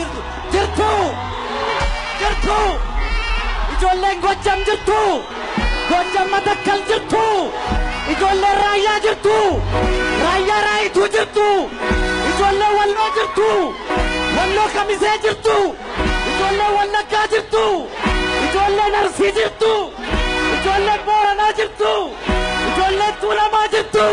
jirtu. Jirtu! Jirtu! Ijoolleen Gojjam jirtu! Gojjam Matakkal jirtu! Ijoolleen Raayyaa jirtu! Raayyaa Raayituu jirtu! Ijoolleen Walloo jirtu! Walloo Kamisee jirtu! Ijoolleen Wallaggaa jirtu! Ijoolleen Arsii jirtu! Ijoolleen Booranaa jirtu! Ijoolleen Tuulamaa jirtu!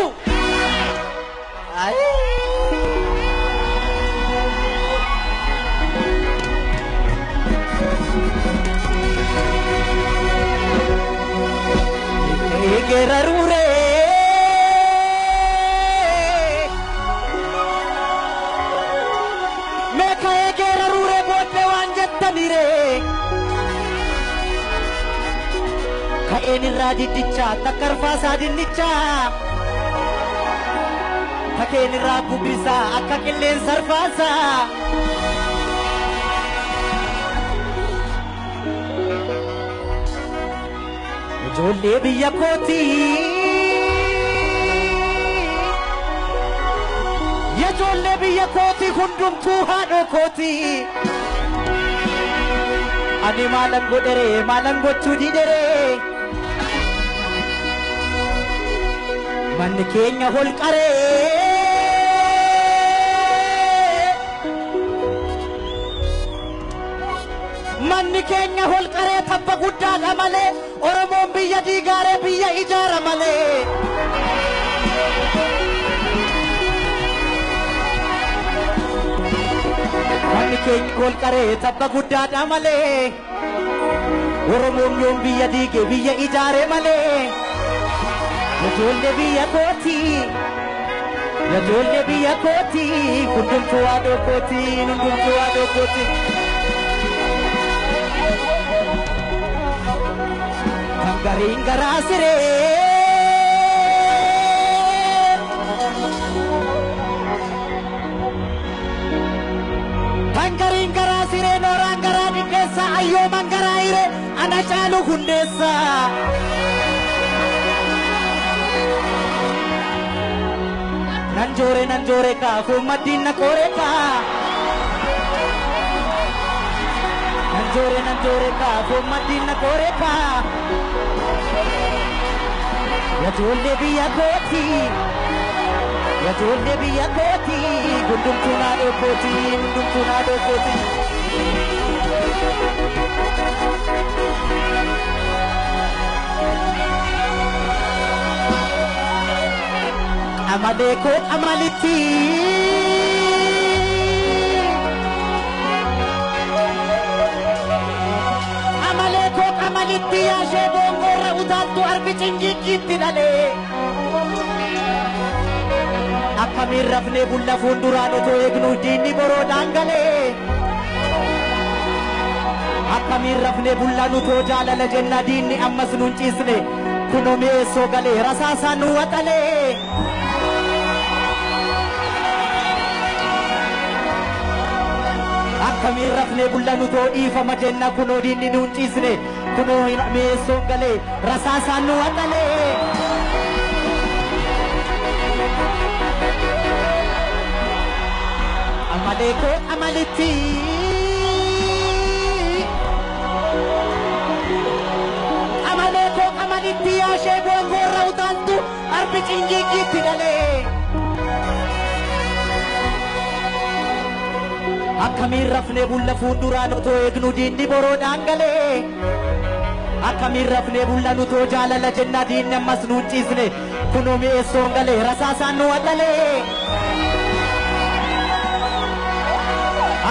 Egerarure Meeka egerarure booddee waan jettanire Ka'een irraa diddichaa takkarfaasaa dinnichaa Takeen irraa bubbisaa akka qilleensa arfaasaa Ijoollee biyya kootii Ijoollee biyya kootii hundumtuu haadhoo kootii Ani maalan godheree maalan gochuu didheree Manni keenya holqaree Manni keenya holqaree tabba guddaadha malee Oromoon biyya diigaaree biyya ijaara malee. Manni keenya holqaree tabba guddaadha malee Oromoon yoom biyya diige biyya ijaare malee. Ijoollee biyya kootii Ijoollee biyya kootii hundumtuu haadhoo kootii hundumtuu haadhoo kootii. Gariin garaa siree Kan gariin garaa siree nooraan garaa dhidheessa ayyooman garaa hiree ana caalu hundeessa. Nan joore kaa fuummaddiin na qoore kaa. Nan joore kaa fuummaddiin na qoore kaa. Ijoollee biyya kootii Ijoollee biyya kootii hundumtuu naadhoo kootii hundumtuu naadhoo kootii. Qamalee koo qamalitti. Qamalee koo qamalitti yaashee boongoorra utaaltu arbi cingiggiitti dhalee. Akkamiin rafnee bulla fuulduraan otoo eegnu diinni boroodhaan galee. Akkamiin rafnee bulla nutoo jaalala jenna diinni ammas nuun ciisne kunoo mi'eessoo galee rasaasaan nu waxalee. Akkamiin rafnee bulla nutoo dhiifama jenna kunoo diinni nuun ciisne kunoo mi'eessoon galee rasaasaan nu waxalee. Qamalee koo qamalitti. Qamalee koo qamalitti yaashee boongoorra utaaltu arbi cingiggiitti dhalee. Akkamiin rafnee bulla fuulduraan otoo eegnu diinni boroodhaan galee. Akkamiin rafnee bulla nutoo jaalala jenna diinni ammas nuun ciisne kunoo mi'eessoon galee rasaasaan nu waxalee.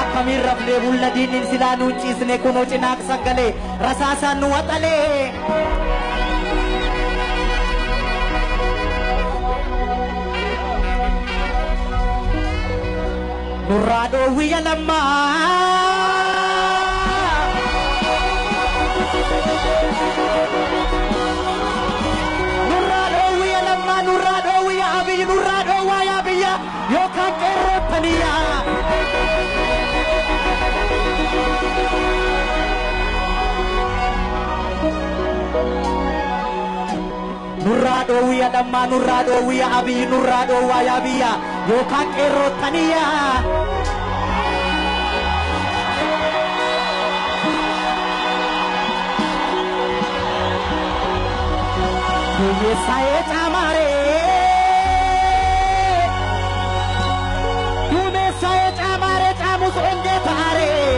Akkamiin rafnee bulla diinni silaa nuun ciisne kunoo cinaaqsan galee rasaasaan nu waxalee. Nurraa dhoowwiyya lammaa. Nurraa dhoowwiyya lammaa nurraa dhoowwiyya Abiyyi nurraa dhoowwaa yaa biyya yookaan qeerroottaniyyaa. Nurraa dhoowwiyya lammaa nurraa dhoowwiyya Abiyyi nurraa dhoowwaa yaa biyya yookaan qeerroottaniyyaa. Duumessaa'ee caamaaree duumessaa'ee caamaaree caamus ongee ta'aaree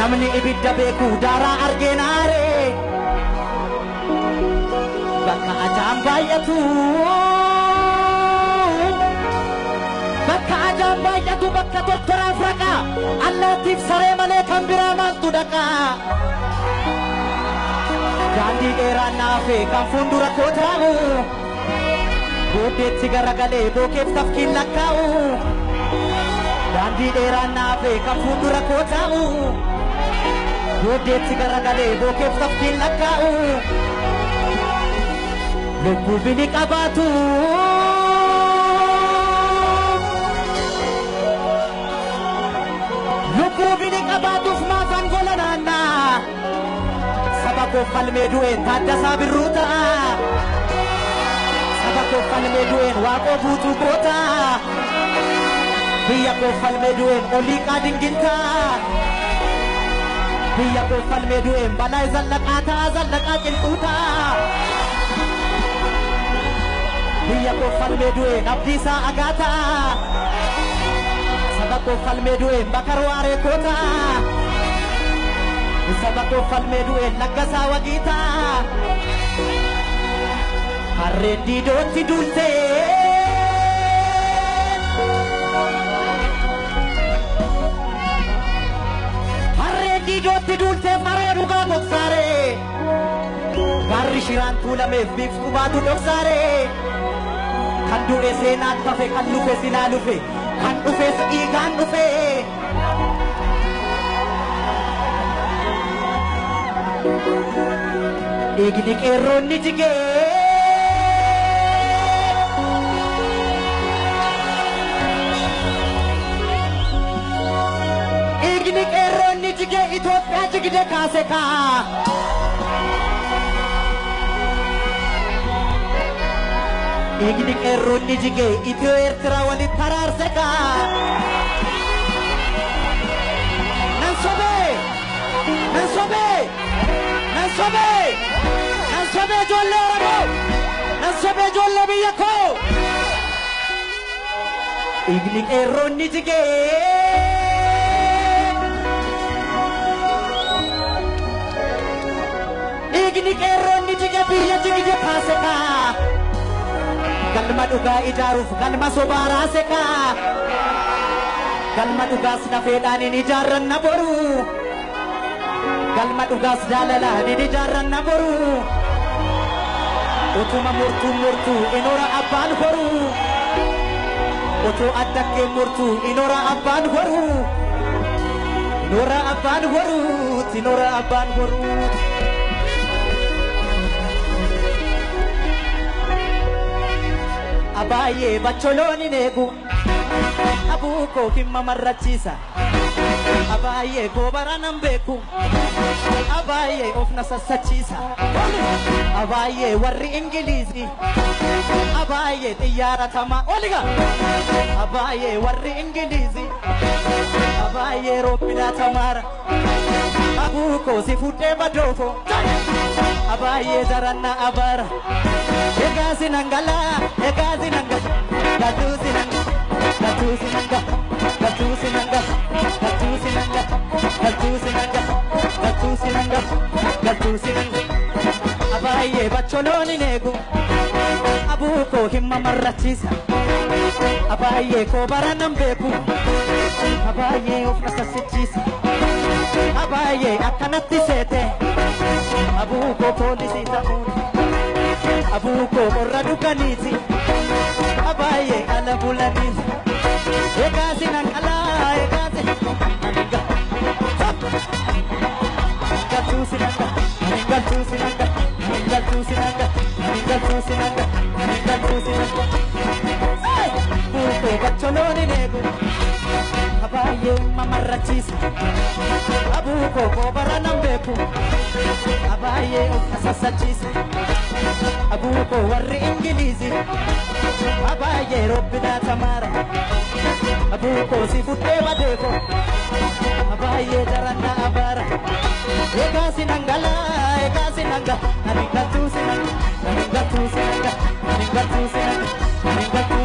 namni ibidda beeku daaraa argeenaaree bakka ajaan baay'atu bakka ajaan baay'atu bakka tortoraaf raqa allaattiif saree malee kan biraa maaltu dhaqa. Daandii dheeraan naafee kan fuuldura koo taa'u booddeetti garagalee bookeef tafkiin lakkaa'u. Daandii dheeraan naafee kan fuuldura koo taa'u booddeetti garagalee bookeef tafkiin lakkaa'u. Lubbuu bini qabaatu lubbuu bini qabaatuuf maafan gola naannaa. Saba koof falmee du'een Taaddasaa Birruu ta'a. Saba koof falmee du'een Waaqoo Guutuu goota. Biyya koof falmee du'een Oliiqaa Dingiltaa. Biyya koof falmee du'een Balaa Zallaqaa ta'a Zallaqaa Qilxuu ta'a. Biyya koof falmee du'een Abdiisaa Agaa ta'a. Saba koof falmee du'een Bakar Waaree koota. Saba koof falmee du'een Laggasaa Wagiitaa. Harreen diidootti duultee harreen diidootti duultee faree dhugaa dhoksaaree gaarri shiraan tuulameef biiftuu baatu dhoksaaree kan du'e seenaan tafe kan lufe silaa lufe kan dhufes dhiigaan dhufe. Dhiigni qeerroon ni jigee dhiigni qeerroon ni jigee Itoophiyaa jigde kaase kaa. Dhiigni qeerroon ni jigee Itiyoo Eertiraa walitti araarse kaa. Nan sobee! Nan sobee! Nan sobee! Nan sobee ijoollee Oromoo! Nan sobee ijoollee biyya koo! Dhiigni qeerroon ni jigee dhiigni qeerroon ni jigee biyya jigde kaase kaa. Galma dhugaa ijaaruuf galma sobaa raase kaa. Galma dhugaas nafeedhaan hin ijaarranna boru. Galma dhugaas jaalalaan hin ijaarranna boru. Utuma murtuu murtuu inoora abbaan horu. Utuu addakkee murtuu inoora abbaan horu. Inoora abbaan horu inoora abbaan horu. Abaayyee bacholoon hin eegu abuu koo himma marrachiisa. Abaayyee koo baranan beeku abaayyee of na sassachiisa. Abaayyee warri Ingiliizii abaayyee xiyyaara tamaa oliga. Abaayyee warri Ingiliizii abaayyee roobbinaa tamaara. Abuu koo si fuudhee badoofo abaayyee jaranna abaara. Egaa sinangalaa egaa sinangala galtuu sinanga galtuu sinanga galtuu sinanga galtuu sinanga galtuu sinanga galtuu sinanga galtuu sinanga. Abaayyee bacholoon hin eegu abuu koo himma marrachiisa. Abaayyee koo baranan beeku abaayyee of na sassichiisa. Abaayyee akkanatti seete abuu koo poolisii ta'uun abuu koo qorra dhuganiiti abaayyee ala bulaniiti. Egaa sinangalaa egaa sinanga galtuu sinanga galtuu sinanga galtuu sinanga galtuu sinanga galtuu sinanga. Abuu koo bacholoon hin eegu abaayyee mamarrachiisa. Abuu koo koo baranan beeku abaayyee of na sassachiisa. Abuu koo warri Ingiliizii abaayyee robbinaa tamaara. Abuu koo si fuudhee badeefo abaayyee jaranna abaara. Egaa sinangala, egaa sinanga, ani galtuu sinanga, ani galtuu sinanga, ani galtuu sinanga, ani galtuu.